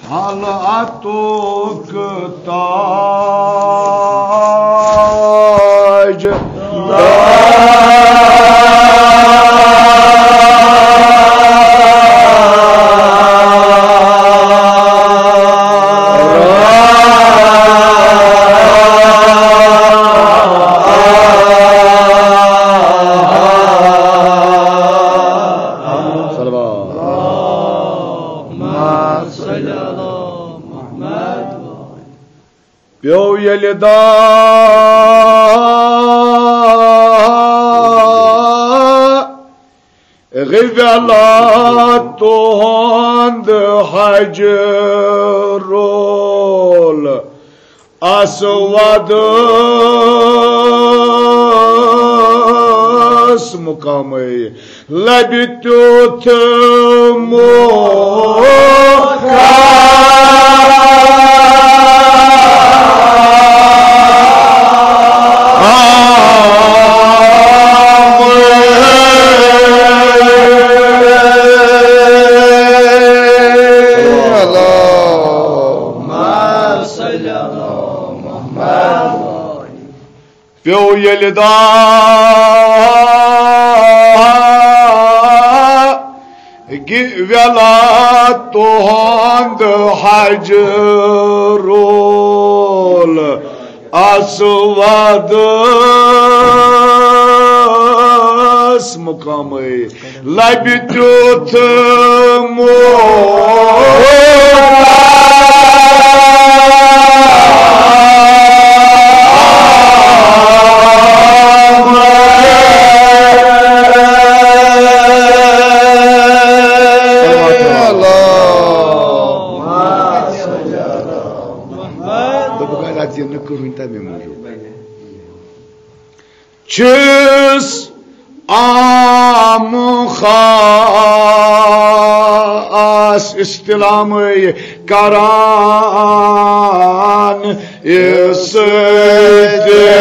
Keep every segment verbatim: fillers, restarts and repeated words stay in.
خلعتُک تاج۔ صلوات۔ پیوٚو ییٚلہِ داغ ویلا تُہُنٛد حجرُل اسودس مقامے۔ لبہِ تیُتھ موقع۔ پیوٚو ییٚلہِ داغ ویلا تُہُنٛد حجرُل اسودس مقامے۔ لبہِ تیُتھ موقع۔ دوٚپُکھ، اَتھ دِن نہٕ کٕہٕنۍ تَمے موٗجوٗب۔ چھُس عام خاص استلامٕے کران سۭتۍ۔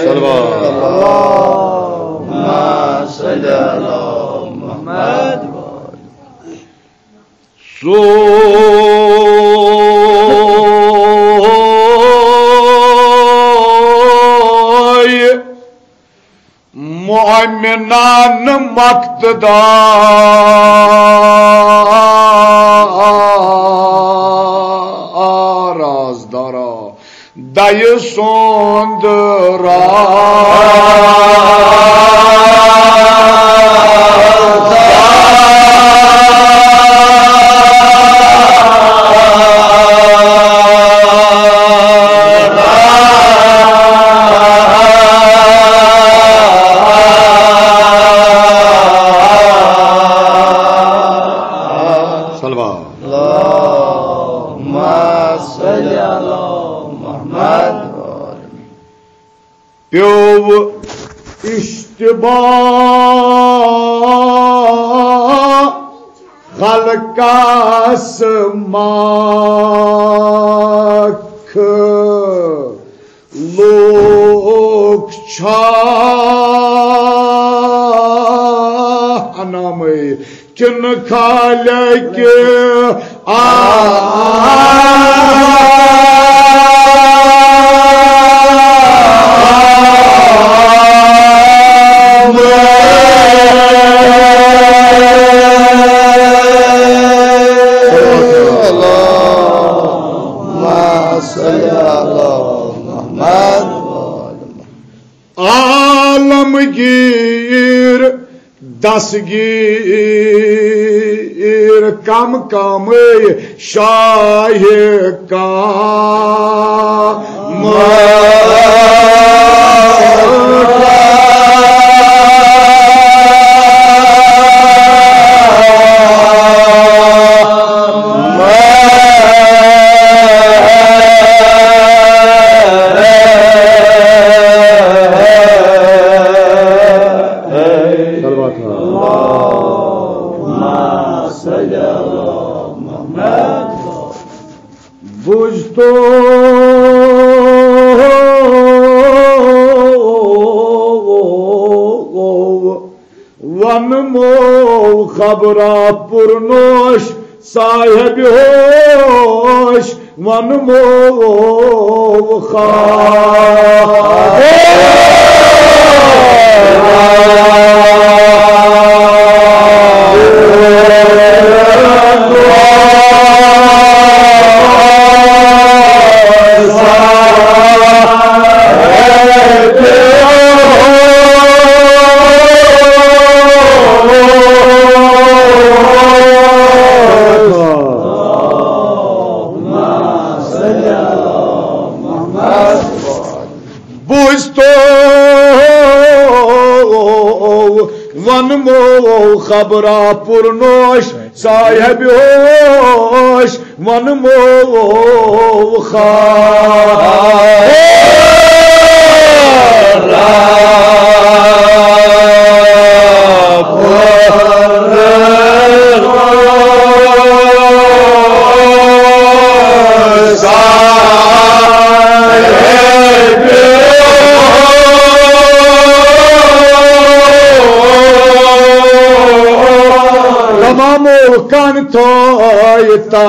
صلوات۔ اللهم صل على محمد۔ سوی مؤمنان مقتدا رازدارا۔ دَیہِ سُنٛد راز۔ صلوات۔ اللهم صل على محمد۔ پیوٚو اشتباہ خلقس مکھ لوک چھا انامے۔ کِنہٕ خالق آمد۔ اللهم صل على محمد۔ عالمگیر دستگیر کم کم شاہ کام۔ صلوات۔ ونمو خبرا پرنوش صاحب ہوش، ونمو خبرا۔ بوٗزتو ونمو خبرا پرنوش صاحب ہوش، ونمو خبرا۔ تمامو کن تھٲے تو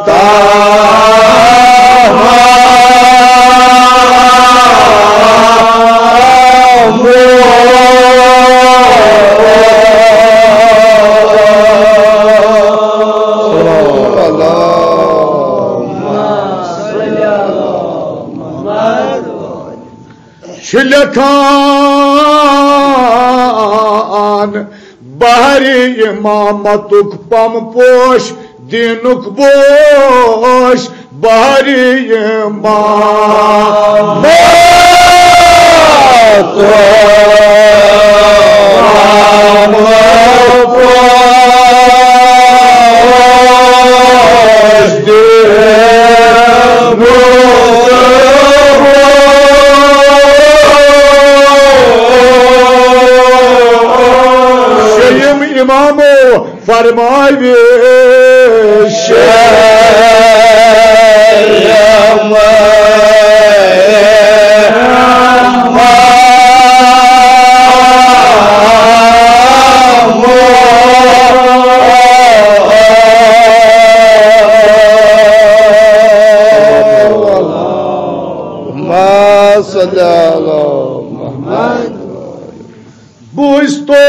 تمام۔ چھِ لیکھان بحر امامتُک پم پوش، دیٖنُک بوش، بحر امامتُک پم پوش، دیٖنُک شیٚیِم امامو فرماوِ شیٚیِم ما صلی علی محمد۔ بوٗزتو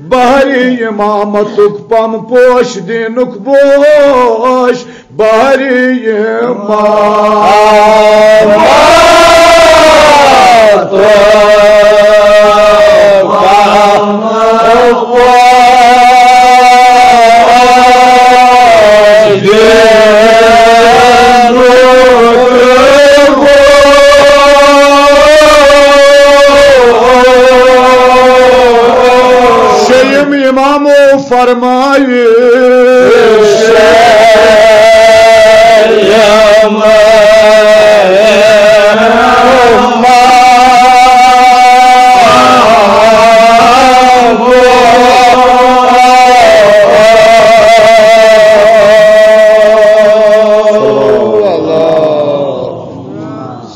بحر امامتُک پم پوش، دیٖنُک بوش، بحر امامتُک پم پوش، دیٖنُک بوش۔ شیٚیِم امامو فرماوِ شیٚیِم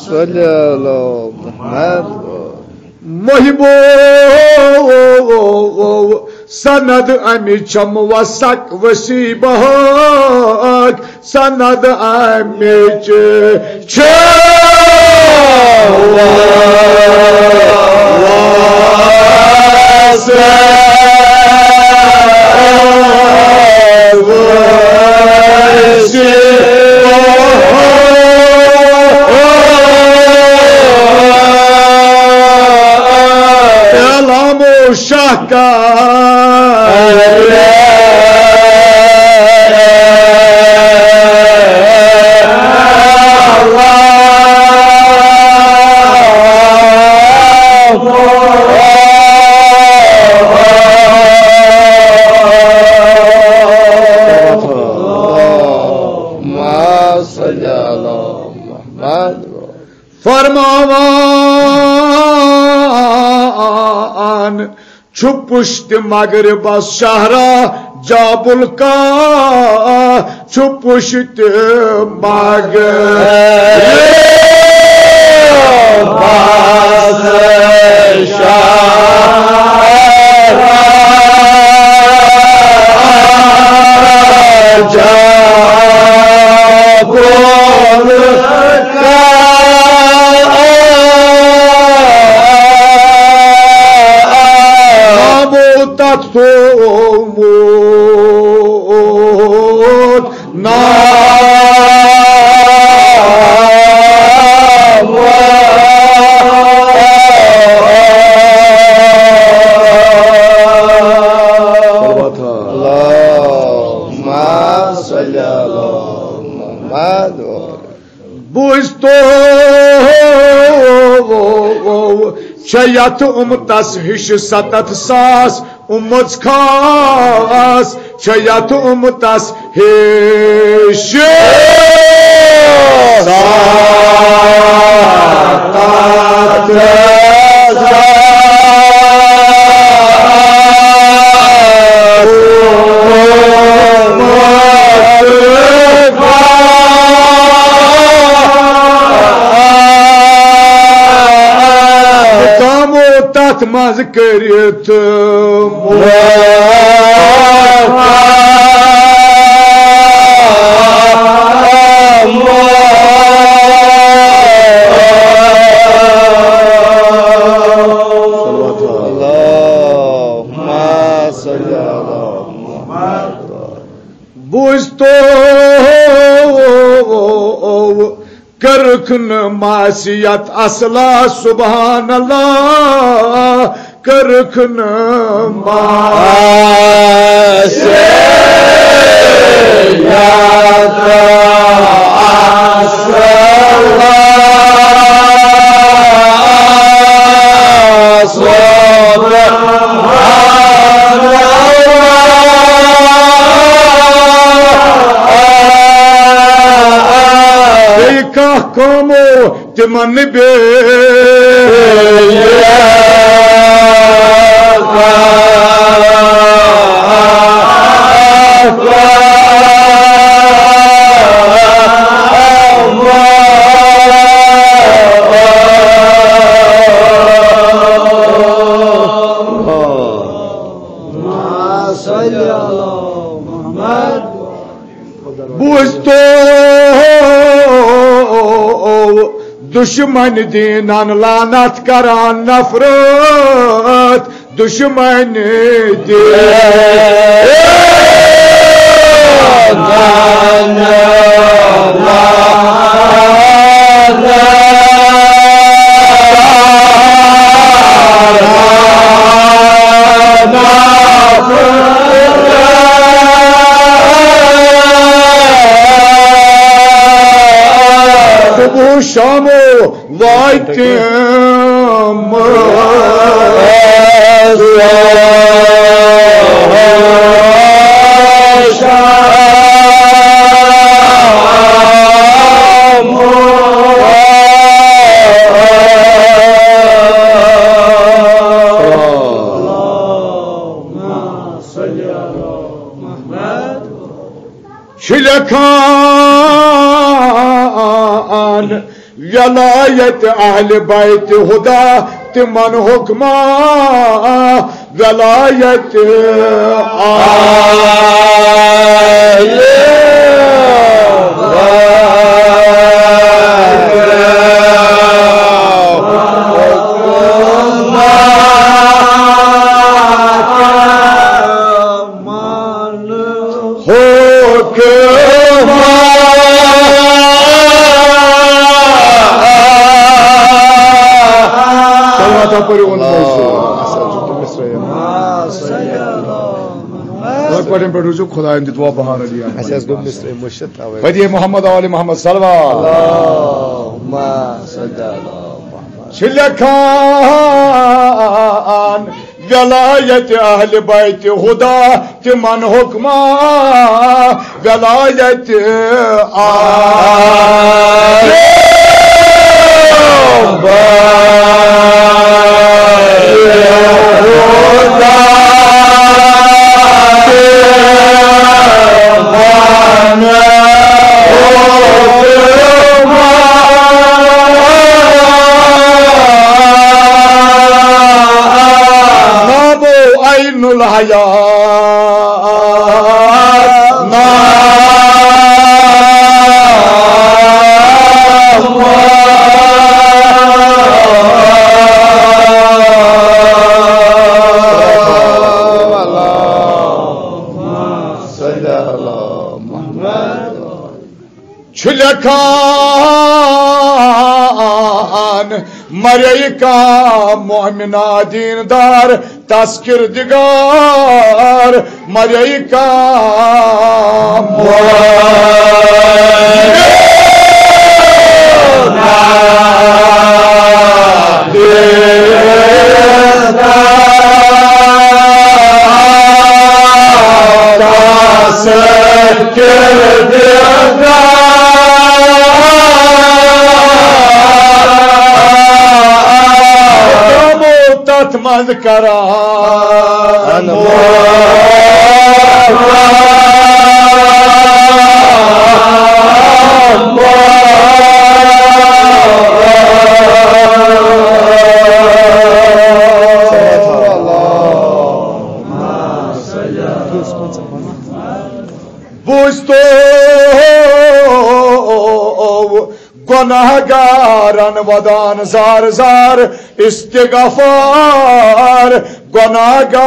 صلی علی محمد۔ محبو سند امہِ چھم وسک وسیع بہاک، سند امِچ چھم وسک وسیع بہاک۔ اعلام و شاہ کا فرماوان چھُ پُشتِ مغربس شاہراہ جابُل کاہ، چھُ پُشتِ مغربس تھومُت نام۔ اللہم صل علی محمد۔ بوٗزتو، چھےٚ یتھ اُمتس ہِش ستتھ ساس اُمژ خاص، چھےٚ یتھ اُمتس ہِش ستتھ ساس۔ مقامو تتھ منٛز کٔرِتھ اللہم صل علی محمد۔ بوٗزتو، کٔرٕکھ نہٕ معصیت اصلا، سبحان اللہ، کٔرٕکھ نہٕ معصیت اصلا۔ بیٚیہِ کانٛہہ قومو تِمن بیٚیہِ بوٗزتو، دُشمن دیٖنن لعنت کران نفرت، دُشمن دیٖنن صبح شامو واتہِ چھِ لیکھان ولایت اہل بیت ہدا تِمن حکمہ، ولایت اہل حکمہ۔ صلوات پٔرِو وۄنۍ موضوع۔ اَسہِ حظ چھُ تٔمِس رحم۔ یِتھَے پٲٹھۍ روٗزِو خۄدایَن دِتوا بہار علی احمد۔ اَسہِ حظ گوٚو مِس-، مٔشِتھ تَوَے۔ فدیے محمد آل محمد صلوات۔ اللہم صل علی محمد۔ چھِ لیکھان ولایت اہل بیت ہدا تِمن حکمہ، ولایت اہل بیت ہدا تِمن حکمہ۔ نامو عین الحیات، نام مرے کانٛہہ مؤمنہ دیندار، تس کردگار، مرے کانٛہہ مؤمنہ دیندار۔ تتھ منٛز کران۔ بوٗزتو گۄناہگارن ودان زار زار استغفار، گۄناہگارن۔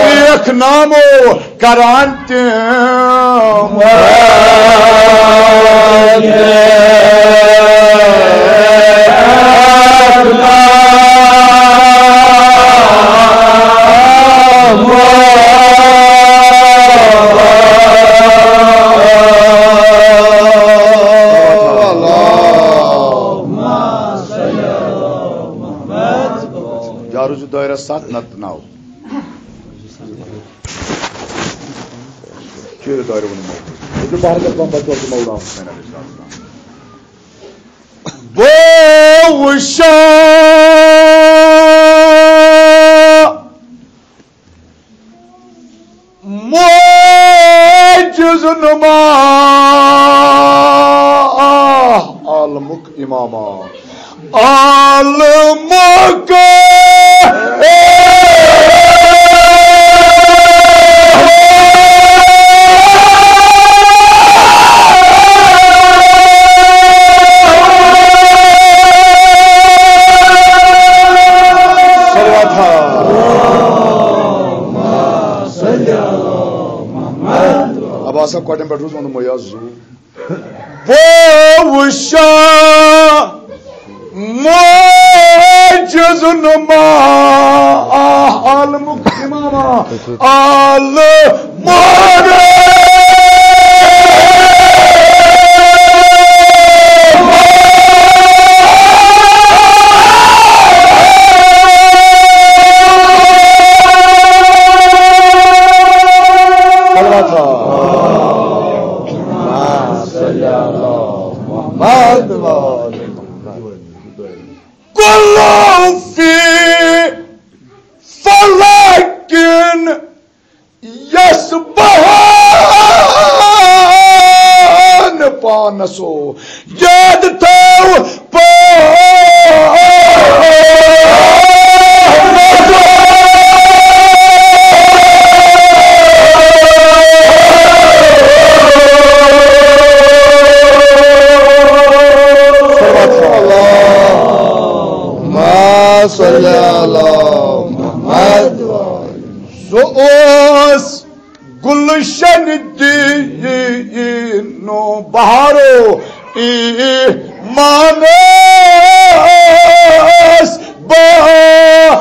نیک نامو کران تِم۔ یارو چھُ دٲیرَس سَتھ نَتہٕ نَو۔ چیٖرِ دارِ ووٚن یِمو۔ یہِ چھُ بہرکت بمبر چوک مولانا حسین علیہ السلام۔ بہٕ وٕچھا معجز نما عالمُک امامہ۔ عالمُک صلوات۔ اب آسا کۄٹٮ۪ن پٮ۪ٹھ روٗز ووٚنمُت یہِ حظ زُو۔ بہٕ وٕچھا معجز نما عالمُک امامہ عالمُک۔ کلو فی فلکن یسبحان، پانس او یاد تھاو پانس۔ اللهم صل على محمد۔ سُہ اوس گُلشن دیٖنو بہارو ایمانس بہار۔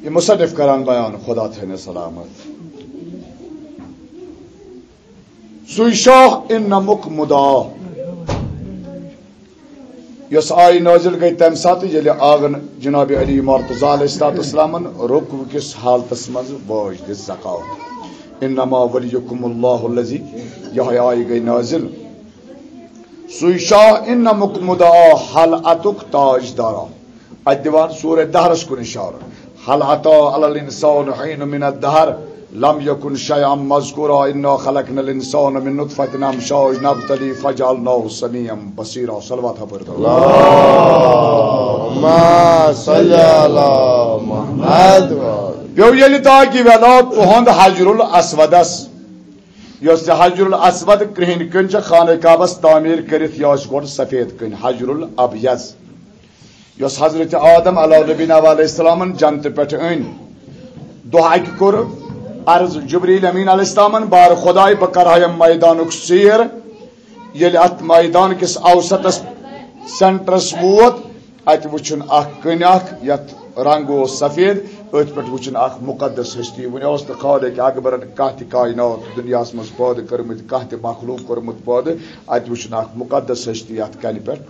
یہِ مصنف کران بیان، خدا تھٲینَس سلامت۔ سُے شاہ انعمُک مدا، یۄس آیہِ نٲزِل گٔے تَمہِ ساتہٕ ییٚلہِ آغن جناب علی مرتضیٰ علیہ الصلوۃ والسلامن رکوع کِس حالتس منٛز وٲج دِژ زکوٰۃ۔ انما ولیکم اللہ الذی، یِہوٚے آیہِ گٔے نٲزِل۔ سُے شاہ انعمُک مدعا، حل عطاءُک تاج دارا۔ اتہِ دِوان سورہ دہرس کُن اشارٕ۔ حل عطا علی الانسان حین من الدہر لم یکن شیئا مذکورا، انا خلقنا الانسان من نطفة امشاج نبتلی فجعلناه سمیعا بصیرا۔ صلوات ہا پٔرِتھ۔ اللہم صل علی محمد۔ پیو ییٚلہِ داغی ویلا تُہُنٛد حجر الاسودس، یۄس تہِ حجر الاسود کرٛہِنۍ کٔنۍ چھےٚ خانہ کعبس تعمیٖر کٔرِتھ، یہِ ٲس گۄڈٕ سفید کٔنۍ، حجر الابیض، یۄس حضرت آدم علیہ نبینا و علیہ السلامن جنتہٕ پٮ۪ٹھ أنۍ۔ دۄہ اکہِ کوٚر عرض جبریل امین علیہ السلامن، بار خداے، بہٕ کرٕ ہا ییٚمہِ میدانُک سیر۔ ییٚلہِ اتھ میدان کِس اوسطس، سینٹرس ووت، اتہِ وُچھُن اکھ کٔنۍ اکھ، یتھ رنگ اوس سفید، أتھۍ پٮ۪ٹھ وُچھُن اکھ مقدس ہستی۔ وُنہِ اوس نہٕ خالق اکبرن کانٛہہ تہِ کائنات دُنیاہس منٛز پٲدٕ کٔرمٕتۍ، کانٛہہ تہِ مخلوق کوٚرمُت پٲدٕ۔ اتہِ وُچھُن اکھ مقدس ہستی، اتھ کنہِ پٮ۪ٹھ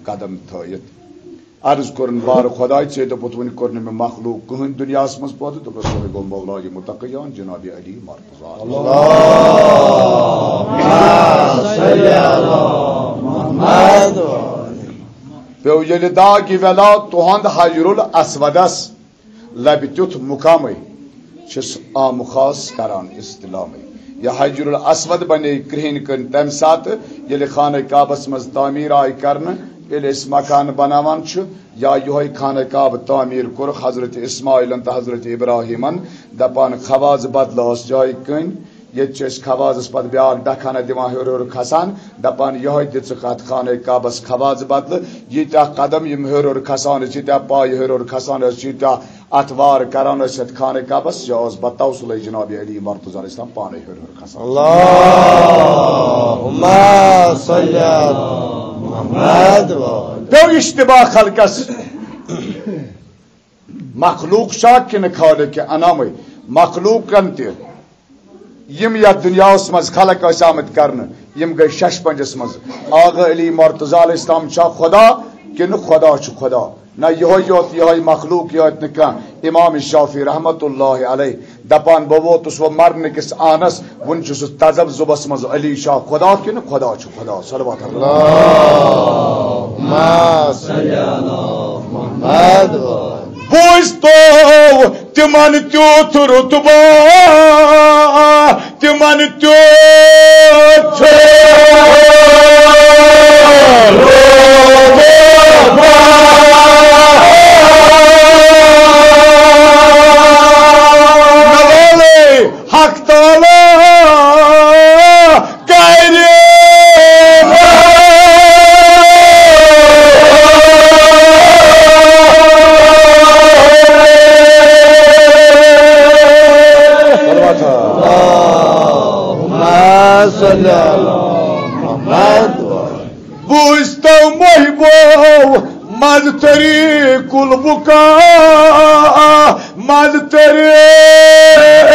قدم تھٲیِتھ۔ عرض کوٚرُن، بار خداے، ژےٚ دوٚپُتھ، وُنہِ کوٚر نہٕ مےٚ مخلوق کٕہٕنۍ دُنیاہس منٛز پٲدٕ۔ دوٚپُس، سُہ گوٚو مولا متقیان جناب علی مرتضی۔ اللہم صل علی محمد۔ پیو ییٚلہِ داغ یہِ ویلا تُہُنٛد حجر الاسودس، لبہِ تیُتھ مقامٕے چھُس عام خاص کران استلامٕے۔ یہِ حجر الاسود بنے کرٛہِنۍ کٔنۍ تمہِ ساتہٕ، ییٚلہِ خانہ کعبس منٛز تعمیٖر آیہِ کرنہٕ، ییٚلہِ أسۍ مکان بناوان چھِ، یا یِہوٚے خانہ کعبہٕ تعمیٖر کوٚرُکھ حضرت اسماعیلن تہٕ حضرت ابراہیمن، دپان، خواز بدلہٕ ٲس یِہوٚے کٔنۍ۔ ییٚتہِ چھِ أسۍ خوازس پتہٕ بیٛاکھ ڈکھنہ دِوان ہیوٚر ہیوٚر کھسان، دپان، یِہوٚے دِژٕکھ اتھ خانہ کعبس خواز بدلہٕ۔ ییٖتیٛاہ قدم یِم ہیوٚر ہیوٚر کھسان ٲسۍ، ییٖتیٛاہ پایہِ ہیوٚر ہیوٚر کھسان ٲسۍ، ییٖتیٛاہ اتھ وار کران ٲسۍ یتھ خانہ کعبس، یہِ اوس بتوسلے جناب علی مرتضی علیہ السلام پانے ہیوٚر ہیوٚر کھسان۔ اللہم صل علی محمد۔ پیوٚو اشتباہ خلقس، مخلوق چھا کِنہٕ خالق انامٕے؟ مخلوقن تہِ، یِم یتھ دُنیاہس منٛز خلق ٲسۍ آمٕتۍ کرنہٕ، یِم گٔے ششپنجس منٛز۔ آغا علی مرتضی علیہ السلام چھا خدا کِنہٕ خدا چھُ خدا؟ نہ، یِہوٚے یوت، یِہوٚے مخلوق یوت نہٕ کانٛہہ۔ امام شافعی رحمت اللہ علیہ دپان، بہٕ ووتُس وۄنۍ مرنہٕ کِس آنس، وُنہِ چھُس تذبذبس منٛز، علی چھا خدا کِنہٕ خدا چھُ خدا؟ صلوات اللہ۔ اللہم صل علی محمد۔ بوٗزتو تِمن تیُتھ رُتبہ، تِمن تیُتھ رُتبہ۔ نوالے حق تعالیٰ کرِ۔ اللہم صل علی محمد۔ بوٗزتو محبو منٛز طریق البقا، منٛز طریق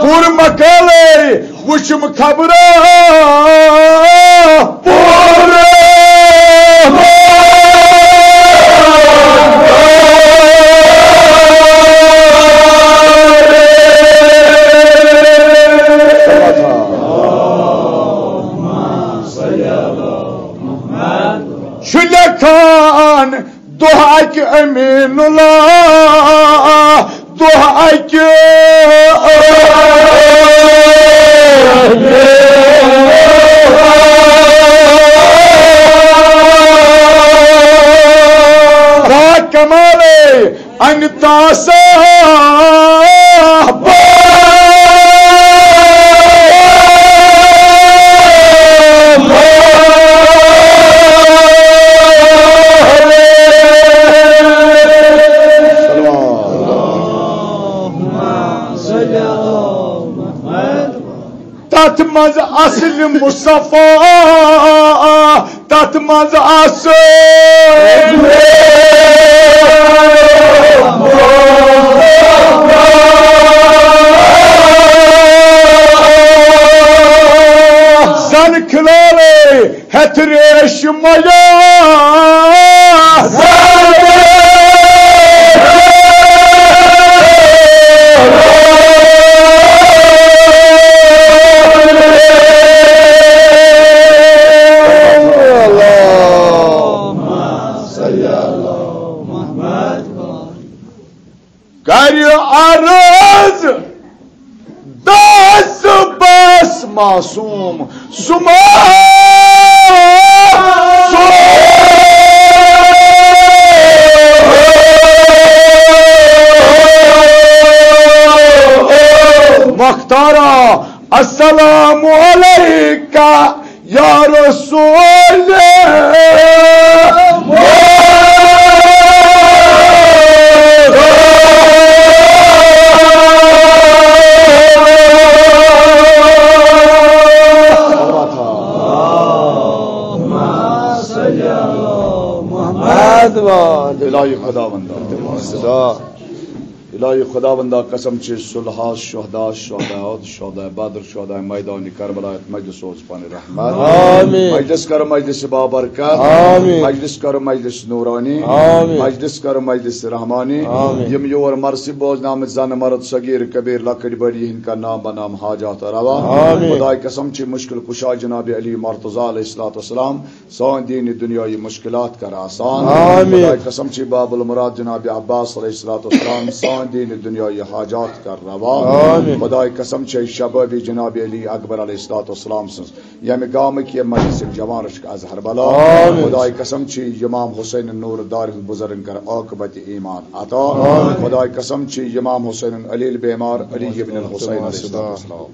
پوٗرٕ مقالے وُچھُم خبرا پوٗرٕ۔ چھُ لیکھان دۄہ اکہِ امین اللہ، دۄہ اکہِ۔ با کمالے انہِ تاسا۔ تتھ منٛز اصل مصطفیٰ، تتھ منٛز اصل۔ زن کھلالے ہیٚتھ ریش میا۔ معصوم سما مختارا، السلام علیکہ یا رسول۔ الہی خداوندا، الہی خداوندا، قسم چھ صلحاس، شہداس، شہداء احد، شہداء بدر، شہداء میدان کربلا، یتھ مجلس اوس پنن رحمت۔ آمین۔ مجلس کر مجلس بابرکت۔ آمین۔ مجلس کر مجلس نورانی۔ آمین۔ مجلس کر مجلس رحمانی۔ آمین۔ یم یور مرثی بوزنہ آمت، زن مرد، صغیر کبیر، لکٹ بڑ، یہند کر نام بنام حاجات روا۔ آمین۔ خدای قسم چھ مشکل کشا جناب علی مرتضی علیہ الصلوۃ والسلام سان دین دنیای مشکلات کر آسان۔ آمین۔ خدای قسم چھ باب المراد جناب عباس علیہ الصلوۃ والسلام سان دین دنیای حاجات کر روا۔ آمین۔ خدای قسم چھ شبابی جناب علی اکبر علیہ الصلوۃ والسلام سنز یمہ گامک یہ مجلس جوان رشک از ہر بلا۔ آمین۔ خدای قسم چھ امام حسین نور دار ہند بزرگن کر عاقبت ایمان عطا۔ آمین۔ خدای قسم چھ امام حسین علی البیمار علی ابن الحسین علیہ الصلوۃ والسلام۔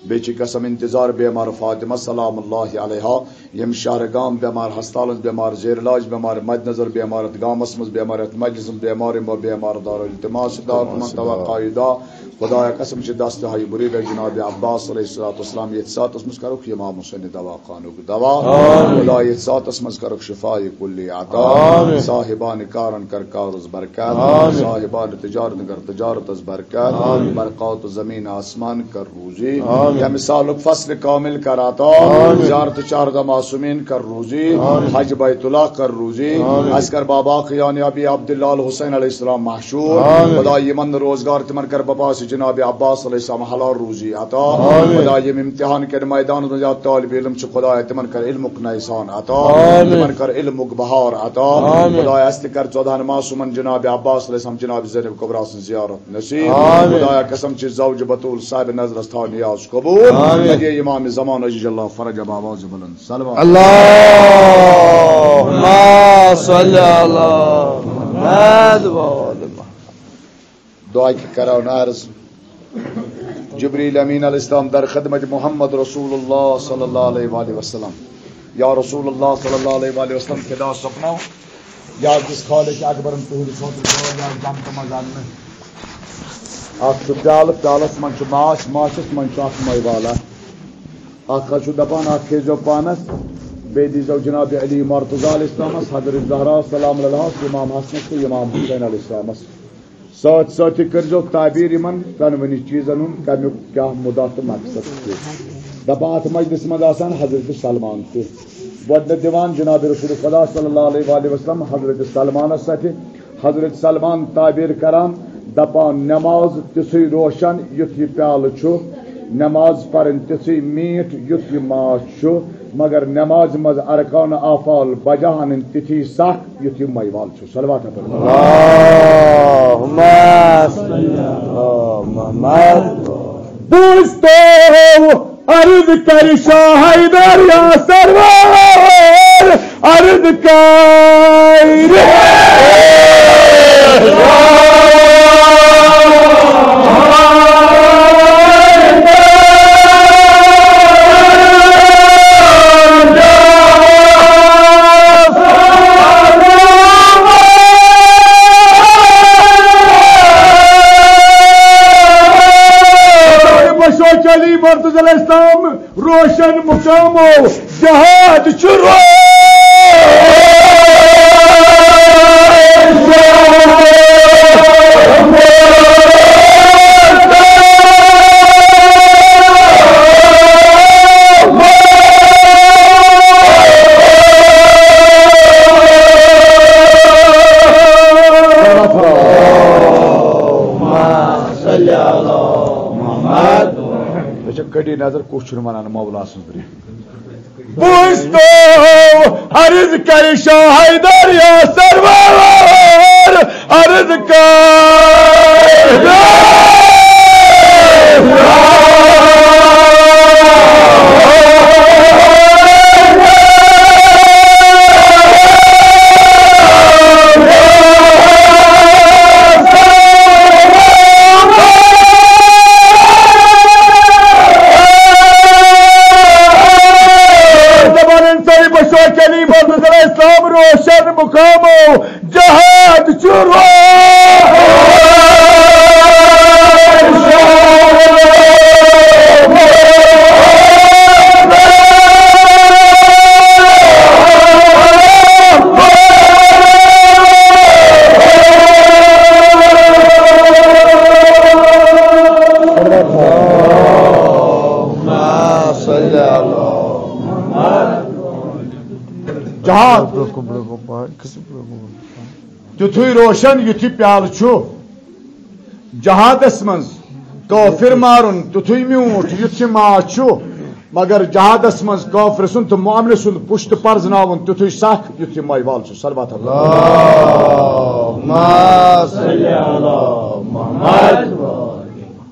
بیٚیہِ چھِ قسم انتظار بیمار فاطمہ سلام اللہ علیہا، یم شہر گام بیمار، ہسپتالس بیمار، زیر علاج بیمار، مد نظر بیمار، اتھ گامس منٛز بیمار، اتھ مجلس منٛز بیمار، یِمو بیمار دار التماس دار، تمن توقع دعا۔ خدایا قسم چھِ دست ہائی مرید جناب عباس علیہ الصلوۃ والسلام، یتھ ساتس منٛز کرُکھ امام حسین دوا خانُک دوا۔ آمین۔ خدا یتھ ساتس منٛز کرُکھ شفاء کلی عطا۔ آمین۔ صاحبان کارن کر کارس برکت۔ آمین۔ صاحبان تجارت کر تجارتس برکت۔ آمین۔ برکات زمین آسمان کر روزی۔ آمین۔ یمہِ سالُک فصل کامل کر عطا۔ آمین۔ زیارت چاردہ معصومین کر روزی۔ آمین۔ حج بیت اللہ کر روزی۔ آمین۔ اسکر بابا خیان ابی عبداللہ الحسین علیہ السلام محشور۔ آمین۔ خدا یمن روزگار تمن کر بپاس جناب عباس علیہ السلام حلال روزی عطا۔ آمین۔ خدا یم امتحان کن میدان منٛز یا طالب علم چھ، خدا تمن کر علمک نسان عطا۔ آمین۔ تمن کر علمک بہار عطا۔ آمین۔ خدا است کر ژۄدہن معصومن جناب عباس علیہ السلام جناب زینب کبریٰ سٕنٛز زیارت نصیب۔ آمین۔ خدایا قسم چھ زوج بتول صاحب نظرس تھاو نیاز قبول۔ آمین۔ ہدیہ امام زمان عزیز اللہ فرج بابا بلند صلوات۔ اللہم صل علی محمد و آل محمد۔ دعا کی کرو عرض۔ جبریل امین علیہ السلام در خدمت محمد رسول اللہ صلی اللہ علیہ وآلہ وسلم۔ یا رسول اللہ صلی اللہ علیہ وآلہ وسلم، خدا سپنو یا جس خالق اکبرن تہنٛدِ خٲطرٕ دٲر یا جنتہٕ منٛز اننہٕ۔ اکھ چھُ پیالہٕ، پیالس منٛز چھُ ماچھ، ماچھس منٛز چھُ اکھ مے والا۔ اکھ حظ چھُ دپان، اکھ کھیزیو پانس، بیٚیہِ دیٖزیو جناب علی مرتضی علیہ السلامس، حضرت زہرا سلام علیہا، امام حسنس تہٕ امام حسین علیہ السلامس۔ سۭتۍ سۭتۍ کٔرۍزیو تعبیٖر یِمن دۄنوٕنی چیٖزن ہُنٛد، کَمیُک کیٛاہ مُدعا تہٕ مقصد چھُ۔ دَپان، اَتھ مجلسہِ منٛز آسان حضرت سلمان تہِ۔ گۄڈٕنٮ۪تھ دِوان جناب رسول خدا صلی اللہ علیہ وآلہ وسلم حضرت سلمانس اَتھِ۔ حضرت سلمان تعبیٖر کران، دَپان، نٮ۪ماز تِژھٕے روشن، یُتھ یہِ پیالہٕ چھُ۔ نٮ۪ماز پَرٕنۍ تِژھٕے میٖٹھ، یُتھ یہِ ماچھ چھُ۔ مگر نٮ۪مازِ منٛز ارکان افعال بجا اَنٕنۍ تِتھی سخ، یُتھ یہِ مے وال چھُ۔ صلوات پٔرِو۔ اللہم صل علی محمد۔ دوستو، عرض کر شاہ حیدر یا سرور، عرض کر۔ بشو چلی مرتضی علیہ السلام۔ روشن مقامو جہاد چھُ روشن۔ صلی علی محمد۔ اچھا، کٔڑی نظر، کُس چھُنہٕ وَنان مولا سٕنٛز برٛونٛہہ؟ بوٗزتو عرض کر شاہ حیدر یا سرور، عرض کر۔ تام روشن مقامو، جہاد چھُ روشن۔ جہاد۔ تیُتھُے روشن یُتھ یہِ پیالہٕ چھُ۔ جہادس منٛز کٲفر مارُن تیُتھُے میوٗٹھ یُتھ یہِ ماز چھُ، مگر جہادس منٛز کٲفر سُنٛد تہٕ مؤمنہِ سُنٛد پُشت پرزناوُن تیُتھُے سکھ یُتھ یہِ ماے وال چھُ۔ صلوات اللہ۔ اللہم صل علی محمد۔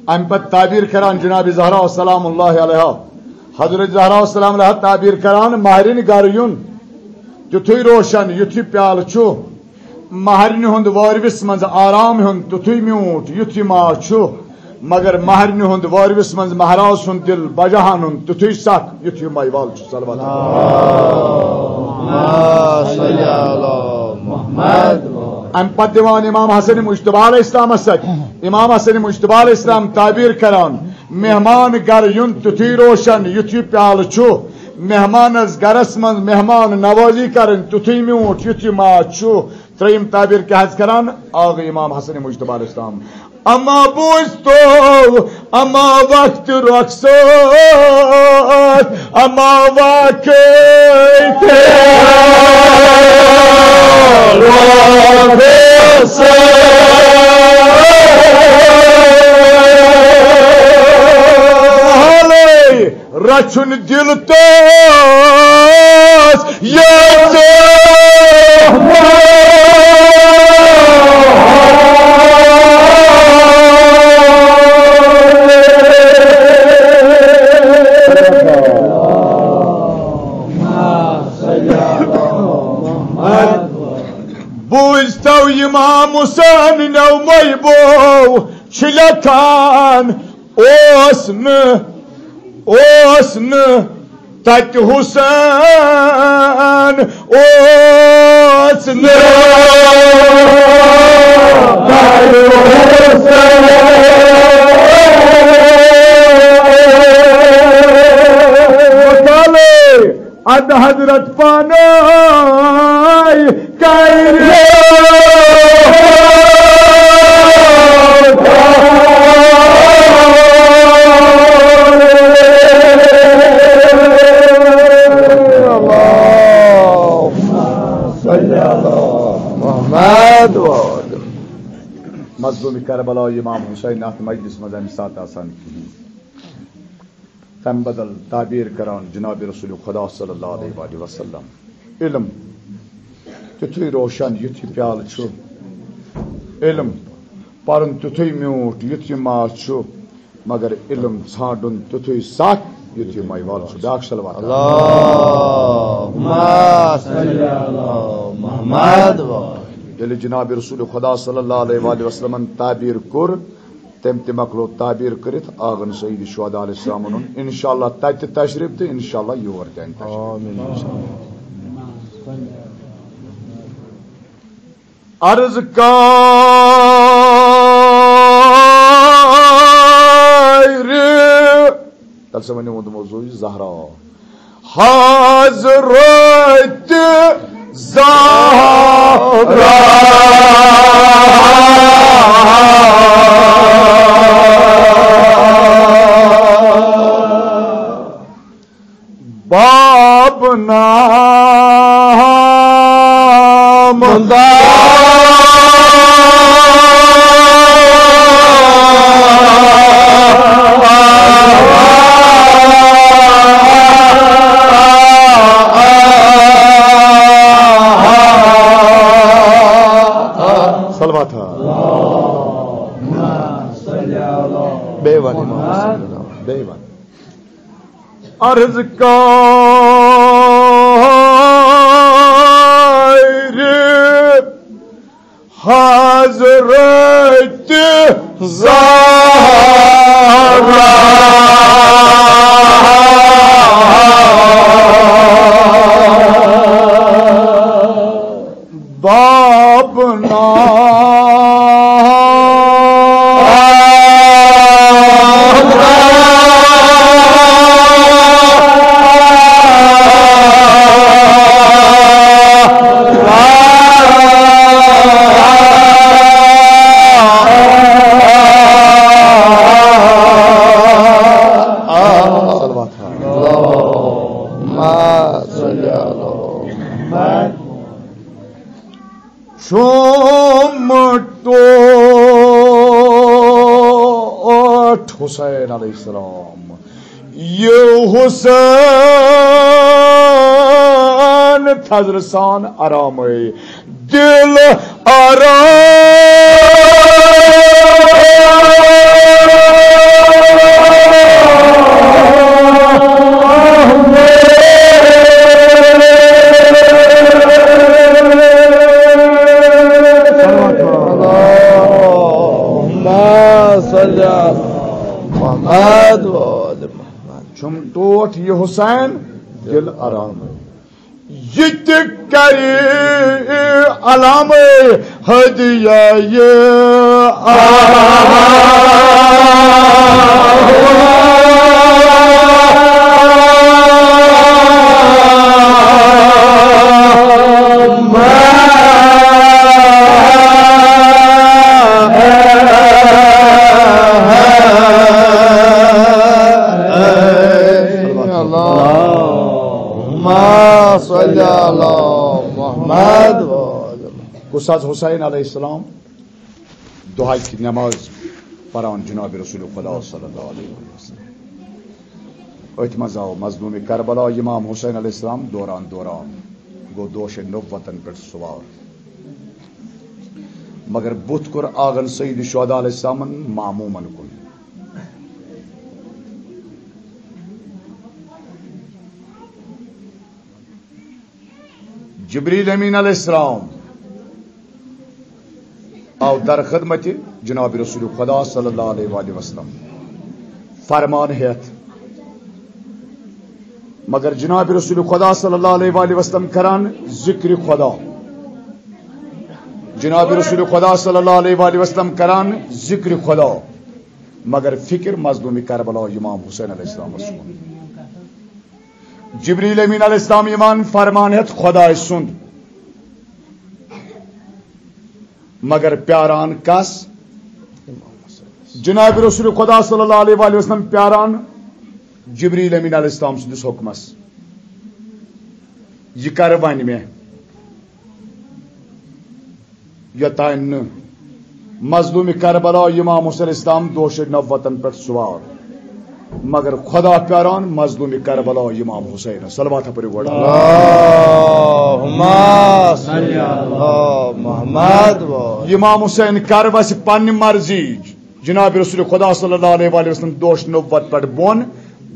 امہِ پتہٕ تعبیر کران جناب زہرا سلام اللہ علیہا، حضرت زہرا سلام علیہا تعبیر کران مہرِنۍ گرٕ یُن تیُتھُے روشن یُتھ یہِ پیالہٕ چھُ۔ مہرنہِ ہُنٛد وٲرۍوِس منٛز آرام ہیوٚن تیُتھُے میوٗٹھ یُتھ یہِ ماز چھُ، مگر مہرنہِ ہُنٛد وٲرۍوِس منٛز مہراز سُنٛد دِل بجاہن ہُنٛد تیُتھُے سکھ یُتھ یہِ ماے وال چھُ۔ صلوات۔ اللہم صل علی محمد۔ اَمہِ پتہٕ دِوان امام حسن مجتبیٰ علیہ السلامس سۭتۍ۔ امام حسن مجتبیٰ علیہ السلام تعبیر کران، مہمان گرٕ یُن تیُتھُے روشن یُتھ یہِ پیالہٕ چھُ، مہمانس گرس منٛز مہمان نوازی کرٕنۍ تیُتھُے میوٗٹھ یُتھ یہِ ماز چھُ۔ ترٛیٚیِم تعبیر کیٛاہ حظ کران؟ آغا امام حسن مجتبیٰ علیہ السلام۔ اما بوٗزتو، اما وقت رخصت، اما واقعی تیرا رخصت۔ رچھُن دِل تس یژ۔ بوٗزتو امام حسین نو مے بو چھِ لیکھان۔ اوس نہٕ، اوس نہٕ تَتہِ حسین، اوس نہٕ تَتہِ حسین۔ مطالعے۔ اد حضرت پانے کرے۔ محمد و آل محمد۔ مظلوم کربلا امام حسین اتھ مجلس منٛز امہِ ساتہٕ آسان کِہیٖنۍ۔ تَمہِ بدل تعبیر کران جناب رسول خدا صلی اللہ علیہ وآلہ وسلم۔ علم تیُتھُے روشن یُتھ یہِ پیالہٕ چھُ، علم پرُن تیُتھُے میوٗٹھ یُتھ یہِ ماز چھُ، مگر علم ژھانٛڈُن تیُتھُے سکھ یُتھ یہِ ماے وال چھُ۔ بیٛاکھ صلوات۔ اللہم صل علی محمد و آل۔ ییٚلہِ جناب رسول خدا صلی اللہ علیہ وآلہ وسلمن تعبیر کوٚر، تٔمۍ تہِ مۄکلو تعبیر کٔرِتھ آغن سید شہدا علیہ السلامن ہُنٛد۔ انشاءاللہ تتہِ تہِ تشریف تہٕ انشاءاللہ یور تہِ انہِ تشریف۔ آمین۔ عرض کارِ۔ تیٚلہِ سا ؤنِو ووٚنمُت زُوِ زہرا۔ حضرت زہرا۔ باب نام صلوات۔ بیٚیہِ وَن امام حسن، بیٚیہِ وَن۔ عرض کارِ حضرت زہرا۔ حسین علیہ السلام۔ یہِ حسین تھزرٕ سان آرامٕے دِل آرام۔ اللهم صل على محمد وآل محمد۔ چھُم ٹوٹھ یہِ حسین دِل آرام۔ یہِ تہِ کرِ علامے ہدیہ یہِ۔ اللهم صل على محمد وآل محمد۔ کُس حظ حسین علیہ السلام؟ دۄہَے نماز پران جناب رسول خدا صلی اللہ علیہ وسلم۔ أتھۍ منٛز آو مظلوم کربلا امام حسین علیہ السلام دوران دوران گوٚو دوشِ نبوتن پٮ۪ٹھ سوار، مگر بُتھ کوٚر آغن سید شہداء علیہ السلامن معمومن کُن۔ جبریل امین علیہ السلام آو در خدمت جناب رسول خدا صلی اللہ علیہ وآلہ وسلم فرمان ہیتھ، مگر جناب رسول خدا صلی اللہ علیہ وآلہ وسلم کران ذکر خدا، جناب رسول خدا صلی اللہ علیہ وآلہ وسلم کران ذکر خدا، مگر فکر مظلوم کربلا امام حسین علیہ السلام کُن۔ جبریل امین علیہ السلام یِوان فرمان ہیتھ خدائے سُنٛد، مگر پیاران کس؟ جناب رسول خدا صلی اللہ علیہ وآلہ وسلم پیاران جبریل امین علیہ السلام سٕنٛدِس حُکمس۔ یہِ کر ونہِ مےٚ؟ یوٚتام نہٕ مظلوم کربلا امام حسین اسلام دوشِ نبوتن پٮ۪ٹھ سوار، مگر خدا پیاران مظلوم کربلا امام حسین۔ صلوات پٔرِو گۄڈٕ۔ اللہم صل علی محمد و۔ امام حسین کر وسہِ پننہِ مرضی جناب رسول خدا صلی اللہ علیہ وآلہ وسلم دوشِ نبوت پٮ۪ٹھ بۄن۔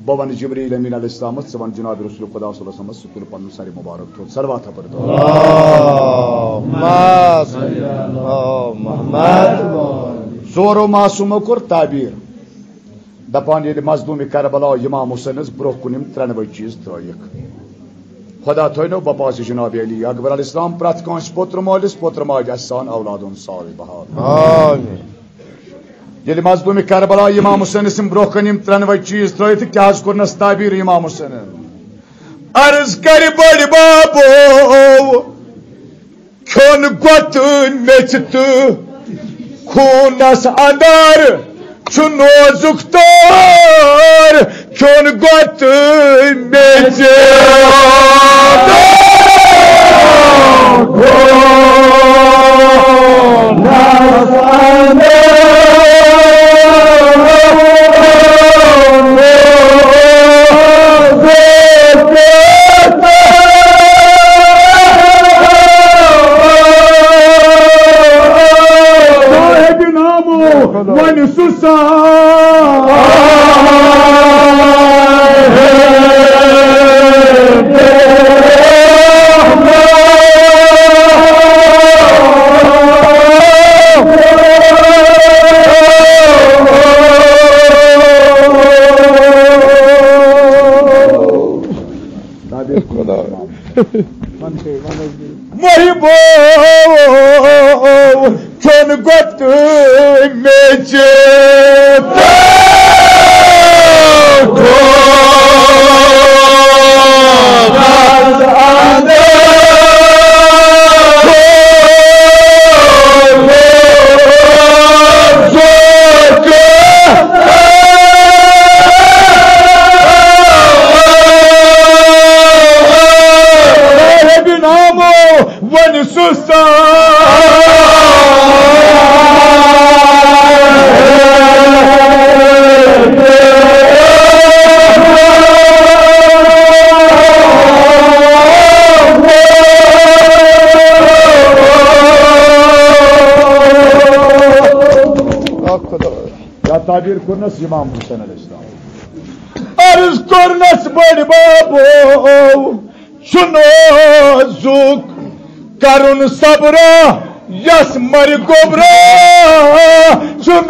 بہٕ ونہٕ جبریل امین علیہ السلامس، ژٕ ون جناب رسول خدا صلی اللہ علیہ وسلمس، سُہ تُلہٕ پنُن سر مبارک تھوٚد۔ صلوات پٔرِو۔ اللہم صل علی محمد۔ ژورو معصومو کوٚر تعبیر، دپان ییٚلہِ مظلوم کربلا امام حسینس برونٛہہ کُن یِم ترٛٮ۪نوَے چیٖز ترٲیِکھ، خدا تھٲینو وۄپاسہِ جناب علی اکبر علیہ السلام پرٛٮ۪تھ کٲنٛسہِ پوٚتُر مٲلِس، پوٚتُر ماجہِ احسان اولادن صالحہ۔ آمین۔ ییٚلہِ مظلوم کربلا امام حسینس یِم برونٛہہ کَنہِ یِم ترٛٮ۪نوَے چیٖز ترٲوِتھ، کیٛاہ حظ کوٚرنس تعبیر امام حسینن؟ عرض کرِ بٔڑۍ بابو، کھیوٚن گۄتہٕ میٚژِ تہٕ خوٗنس اندر چھُ نوزُک تار، کھیوٚن گۄتہٕ میٚژِ۔ صاحب نامو ونہِ سُہ سا۔ محبوب کھیوٚن گۄتہٕ میٚژِ۔ صاحب نامو ونہِ سُہ سا۔ تعبیر کوٚرنَس امام حسین علیہ السلام۔ عرض کوٚرنَس بٔڑۍ بابو، چھُ نازُک کرُن صبرا، یَس مرِ گوٚبرا، چھُ نازُک۔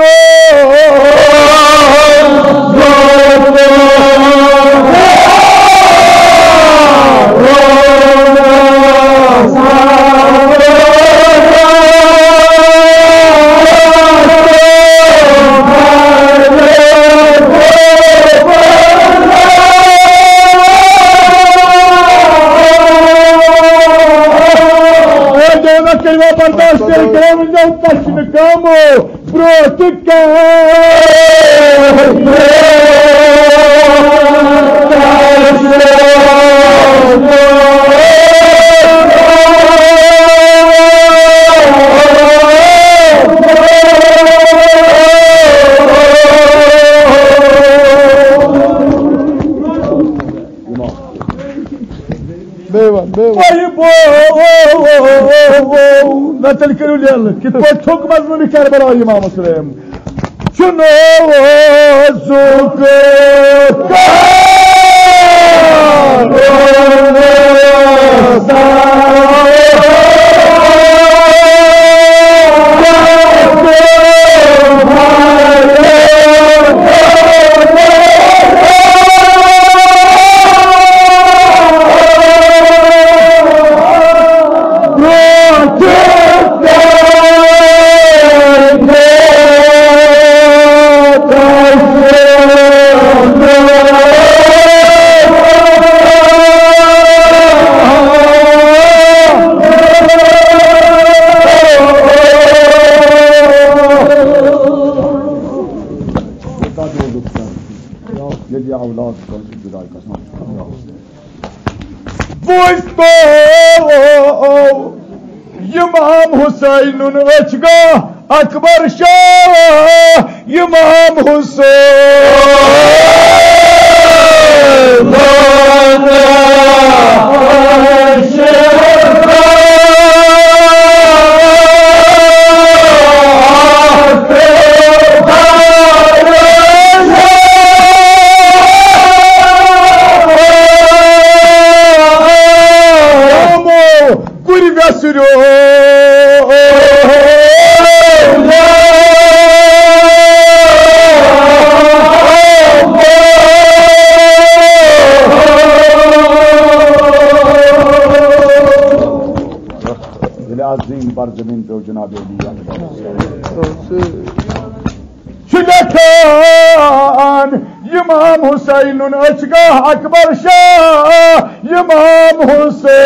برداشت کٔرِو، برداشت کٔرِو، ؤنۍزیو، تَس چھُنہٕ کٲمو برٛونٛہہ تہِ کانٛہہ۔ بیٚیہِ وَن، بیٚیہِ وَن۔ وۄنۍ بو-، نہ تیٚلہِ کٔرِو لیلہٕ۔ کِتھ پٲٹھۍ تھوٚک مظلوٗمِ کربلا امام حسین؟ چھُ نازُک ییٚلہِ یہِ اولاد کٲنٛسہِ جُدا گژھان چھُ۔ بوٗزتو امام حسینُن أچھ گاہ اکبر شاہ، امام حسین۔ کُرِ ویسریو۔ ییٚلہِ آز زٔمیٖن بر زٔمیٖن پیوٚو جناب علی اکبر۔ چھُ لیکھان امام حسینُن أچھ گاہ اکبر شاہ، امام حسین۔